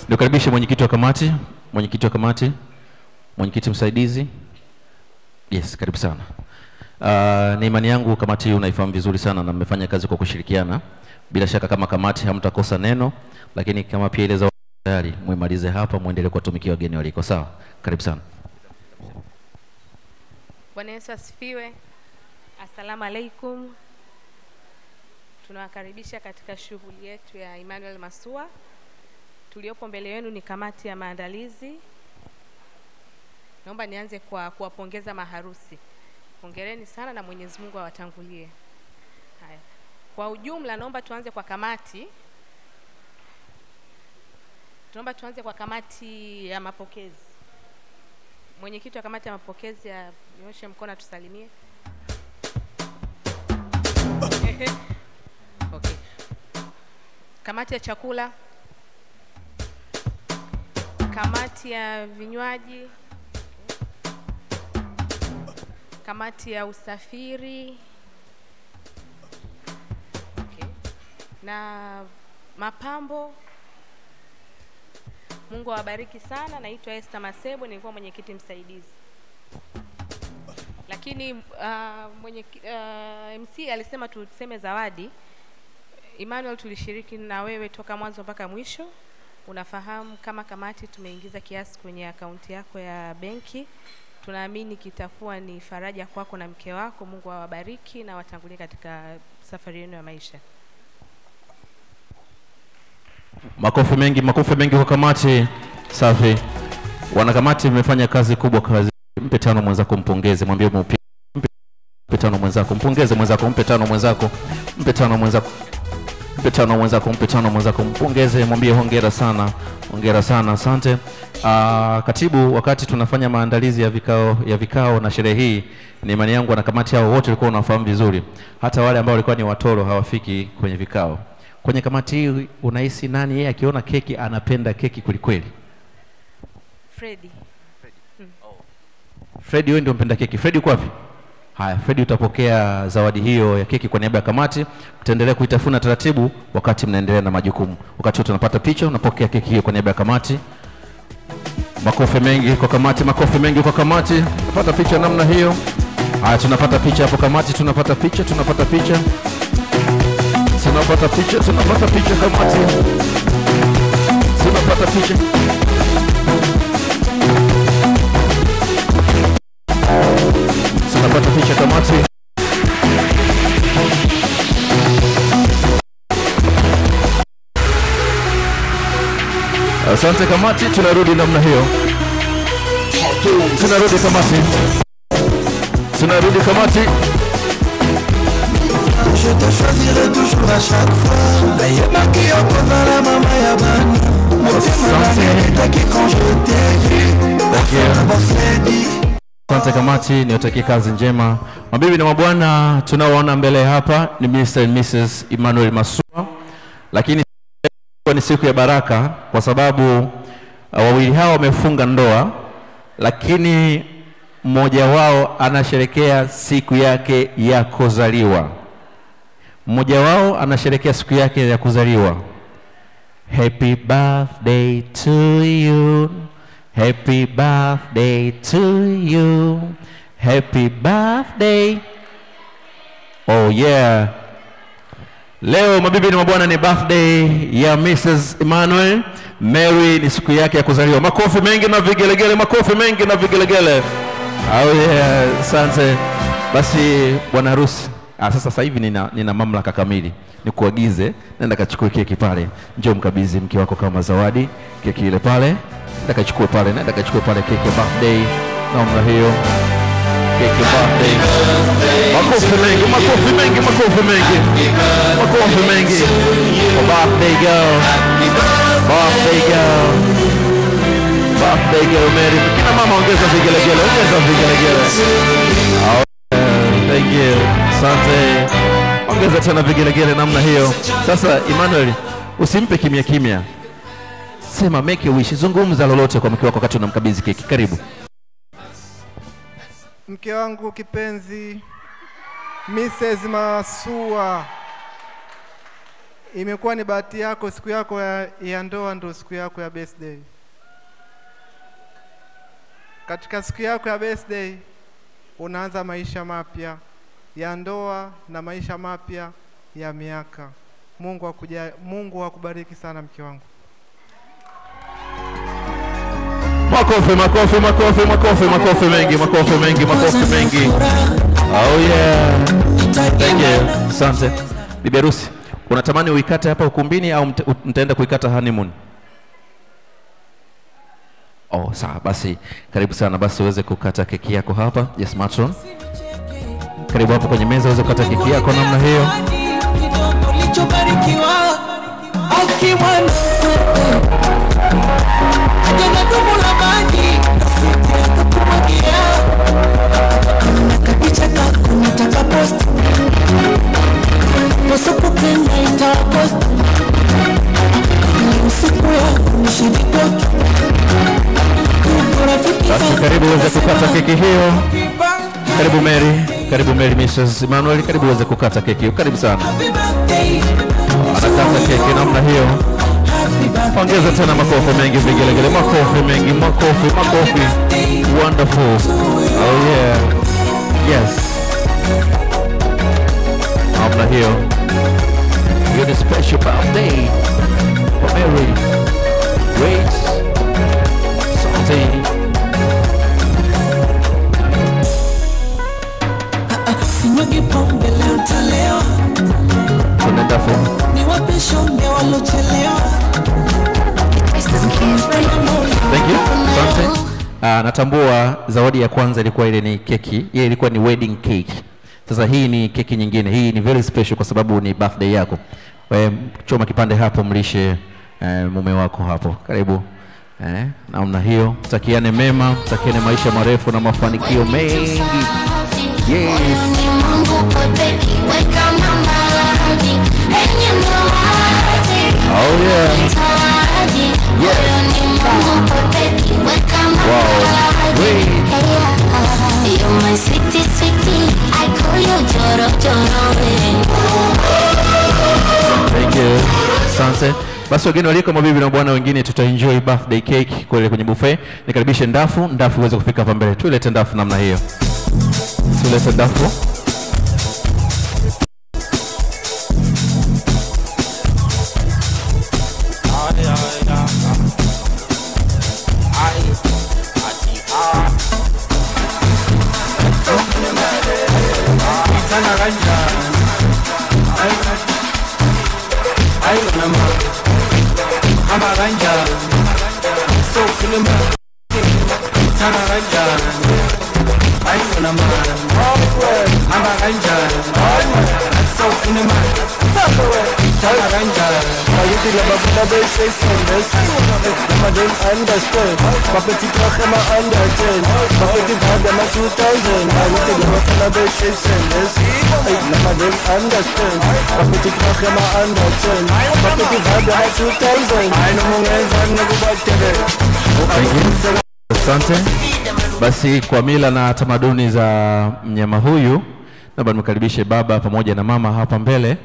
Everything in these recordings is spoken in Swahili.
Nikukaribishe mwenyekiti wa kamati, mwenyekiti wa kamati, mwenyekiti msaidizi. Yes, karibu sana. Ni imani yangu kamati hii unaifahamu vizuri sana na mmefanya kazi kwa kushirikiana. Bila shaka kama kamati hamtakosa neno, lakini kama pia ile za tayari muimalize hapa muendelee kuwatumikia wageni waliko. Sawa? Karibu sana. Bwana Yesu asifiwe. Asalamu alaikum. Tunawakaribisha katika shughuli yetu ya Emmanuel Masua. Tuliopo mbele yenu ni kamati ya maandalizi. Naomba nianze kwa kuwapongeza maharusi. Hongereni sana na Mwenyezi Mungu awatangulie. Haya. Kwa ujumla naomba tuanze kwa kamati. Tunaomba tuanze kwa kamati ya mapokezi. Mwenyekiti wa kamati ya mapokezi anyoshe mkono atusalimie. Okay. Kamati ya chakula, kamati ya vinywaji, kamati ya usafiri, okay, na mapambo. Mungu awabariki sana. Naitwa Esther Masebo, nilikuwa mwenyekiti msaidizi. Lakini MC alisema tuseme zawadi. Emmanuel, tulishiriki na wewe toka mwanzo mpaka mwisho. Unafahamu kama kamati tumeingiza kiasi kwenye akaunti yako ya benki. Tunaamini kitakuwa ni faraja kwako na mke wako. Mungu awabariki na watangulie katika safari yenu ya maisha. Makofi mengi, makofi mengi kwa kamati. Safi. Wanakamati mmefanya kazi kubwa kazi. Mpe tano mwenzako mpongeze, mwambie umeupiga. Mpe tano mwenzako, mpongeze mwenzako, mpe tano mwenzako, mpe tano mwenzako. Mpe tano mwenzako, mpe tano mwenzako, mpongeze, mwambie hongera sana, hongera sana, asante. Katibu, wakati tunafanya maandalizi ya vikao na sherehe hii, ni imani yangu wanakamati hao wote walikuwa wanafahamu vizuri. Hata wale ambao walikuwa ni watoro hawafiki kwenye vikao. Kwenye kamati hii unahisi nani yeye akiona keki anapenda keki kweli kweli? Freddy. Oh. Freddy, wewe ndio mpenda keki. Freddy uko wapi? Haya, Freddy utapokea zawadi hiyo ya keki kwa niaba ya kamati. Tutaendelea kuitafuna taratibu wakati mnaendelea na majukumu. Wakati tunapata picha unapokea keki hiyo kwa niaba ya kamati. Makofi mengi kwa kamati, makofi mengi kwa kamati. Tunapata picha namna hiyo. Haya, tunapata picha hapo kamati, tunapata picha, tunapata picha. Tunapata picha, tunapata picha kamati. Tunapata picha. Tunapata picha kamati. Asante kamati, tunarudi namna hiyo. Tunarudi kamati. Tunarudi kamati. Je te choisirai toujours à chaque fois. Nayebaki okozala mama ya bana. Motema nanga quand je t'ai vu. Asante kamati, niwatakie kazi njema. Mabibi na mabwana, tunaoona mbele hapa ni Mr. and Mrs. Emmanuel Masua. Lakini ni siku ya baraka kwa sababu wawili hao wamefunga ndoa, lakini mmoja wao anasherekea siku yake ya kuzaliwa. Mmoja wao anasherekea siku yake ya kuzaliwa. Happy birthday to you. Happy birthday to you. Happy birthday. Oh yeah. Leo mabibi na mabwana ni birthday ya Mrs. Emmanuel Mary, ni siku yake ya kuzaliwa. Makofi mengi na vigelegele, makofi mengi na vigelegele. Oh yeah, asante. Basi bwana harusi, sasa hivi nina mamlaka kamili. Nikuagize, nenda kachukue keki pale. Njoo mkabidhi mke wako kama zawadi keki ile pale. Nenda kachukue pale, nenda kachukue pale keki ya birthday. Namna hiyo. Keki birthday. Makofi mengi, makofi mengi, makofi mengi. Makofi mengi. Birthday girl. Birthday girl. Birthday girl Mary. Kina mama ongeza vigelegele, ongeza vigelegele. Oh, thank you. Asante. Ongeza tena vigelegele namna hiyo. Sasa Emmanuel, usimpe kimya kimya. Sema make a wish, zungumza lolote kwa mke wako wakati unamkabidhi keki. Karibu. Mke wangu kipenzi Mrs. Masua, imekuwa ni bahati yako, siku yako ya ndoa ndio siku yako ya birthday. Katika siku yako ya birthday unaanza maisha mapya ya ndoa na maisha mapya ya miaka. Mungu akubariki sana mke wangu. Makofi, makofi, makofi, makofi, makofi mengi, makofi mengi, makofi mengi. Oh yeah. Thank you. Asante. Bibi harusi, unatamani uikate hapa ukumbini au mtaenda kuikata honeymoon? Oh, sawa basi. Karibu sana basi uweze kukata keki yako hapa. Yes, matron. Karibu hapo kwenye meza uweze kukata keki yako namna hiyo. Basi karibu uweze kukata keki hiyo. Karibu Mary, karibu Mary Mrs. Emmanuel, karibu uweze kukata keki hiyo. Karibu sana. Anakata keki namna hiyo. Ongeza tena makofi mengi, vigelegele, makofi mengi, makofi, makofi. Wonderful. Oh yeah. Yes. Namna hiyo. You're the special birthday for Mary. Wait. Something. Tunaenda for. Thank you. Asante. Natambua zawadi ya kwanza ilikuwa ile ni keki. Ile ilikuwa ni wedding cake. Sasa hii ni keki nyingine. Hii ni very special kwa sababu ni birthday yako. Wewe choma kipande hapo, mlishe mume wako hapo. Karibu. Namna hiyo. Takiane mema, takiane maisha marefu na mafanikio mengi. Yes. Oh yeah. Yes. Wow. Wait. You're my sweetie, sweetie. I call you Joro, Joro. Thank you. Asante. Basi wageni waliko, mabibi na bwana wengine, tutaenjoy birthday cake kule kwenye buffet. Nikaribishe Ndafu, Ndafu uweze kufika hapa mbele. Tulete Ndafu namna hiyo. Tulete Ndafu. Asante. Basi kwa mila na tamaduni za mnyama huyu, naomba nimkaribishe baba pamoja na mama hapa mbele.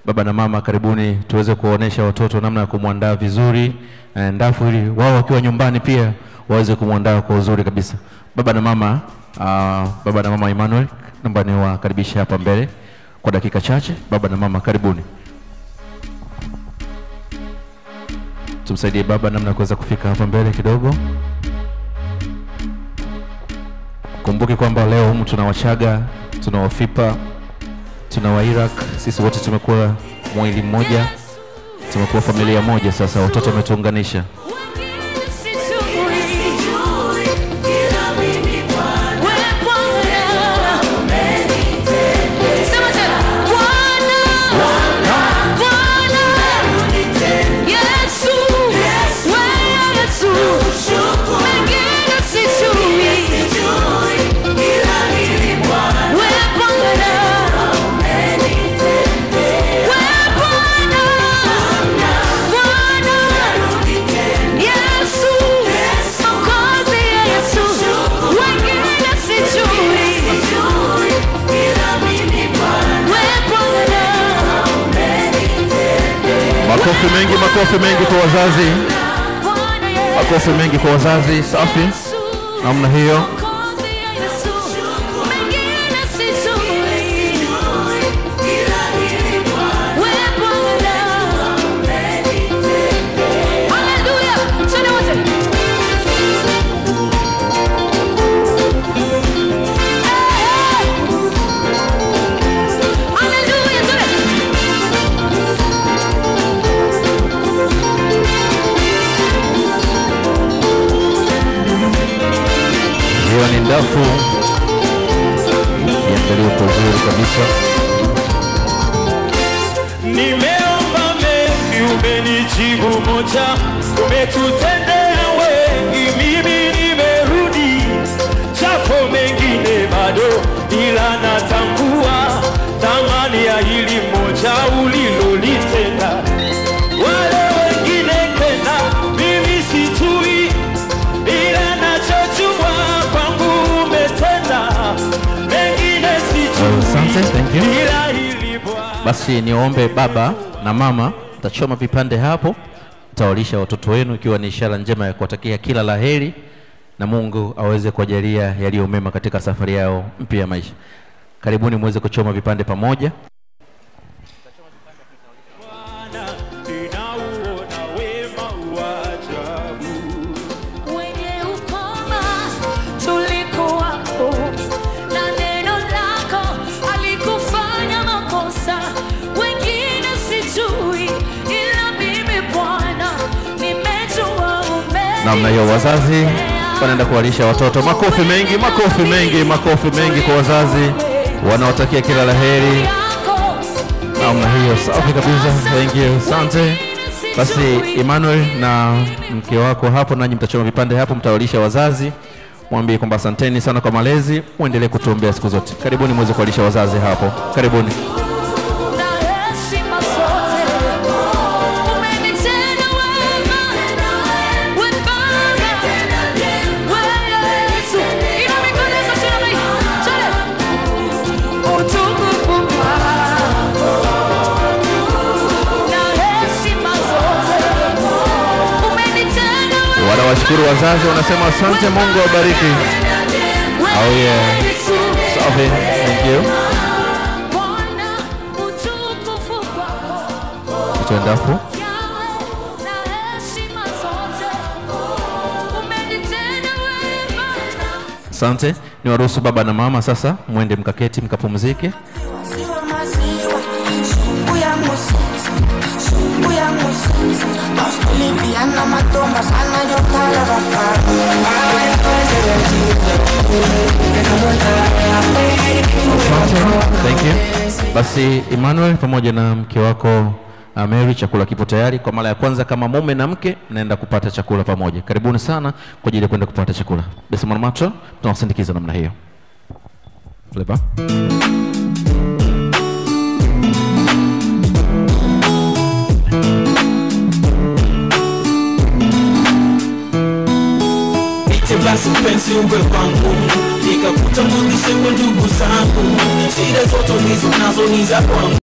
Baba na mama karibuni tuweze kuonesha watoto namna ya kumwandaa vizuri Ndafu ili wao wakiwa nyumbani pia waweze kumwandaa kwa uzuri kabisa. Baba na mama Baba na mama Emmanuel, naomba niwakaribishe hapa mbele kwa dakika chache. Baba na mama, karibuni. Tumsaidie baba namna kuweza kufika hapa mbele kidogo. Kumbuke kwamba leo humu tuna Wachaga, tuna Wafipa, tuna Wairak. Sisi wote tumekuwa mwili mmoja, tumekuwa familia moja sasa, watoto wametuunganisha. Makofi mengi, makofi mengi kwa wazazi. Makofi mengi kwa wazazi, safi. Namna hiyo. Hiyo ni ndafu iangaliwe kwa uzuri kabisa. Nimeomba mengi, umenijibu moja, umetutendea wengi, mimi nimerudi, japo mengine bado, ila natambua thamani ya hili moja ulilolitenda. Wale wengine tena mimi sijui, ila nachojua kwangu umetenda, mengine sijui. Asante, thank you. Basi niombe baba na mama, mtachoma vipande hapo, mtawalisha watoto wenu ikiwa ni ishara njema ya kuwatakia kila laheri na Mungu aweze kuwajalia yaliyo mema katika safari yao mpya ya maisha. Karibuni muweze kuchoma vipande pamoja. Namna hiyo wazazi wanaenda kuwalisha watoto. Makofi mengi, makofi mengi, makofi mengi kwa wazazi wanaotakia kila laheri. Namna hiyo, safi kabisa. Thank you, asante. Basi Emmanuel na mke wako hapo, nanyi mtachoma vipande hapo, mtawalisha wazazi. Mwambie kwamba asanteni sana kwa malezi, muendelee kutuombea siku zote. Karibuni muweze kuwalisha wazazi hapo. Karibuni. Wanawashukuru wazazi, wanasema asante, Mungu awabariki. Oh yeah. Safi, thank you. Tuendafu. Asante. Niwaruhusu baba na mama sasa muende mkaketi mkapumzike. Thank you. Basi Emmanuel pamoja na mke wako Mary, chakula kipo tayari. Kwa mara ya kwanza kama mume na mke mnaenda kupata chakula pamoja. Karibuni sana kwa ajili ya kwenda kupata chakula. Basi Mwanamacho tunawasindikiza namna hiyo. Flavor. Basi mpenzi uwe wangu, nikakutambulishe kwa ndugu zangu, shida zote ulizo nazo ni za kwangu.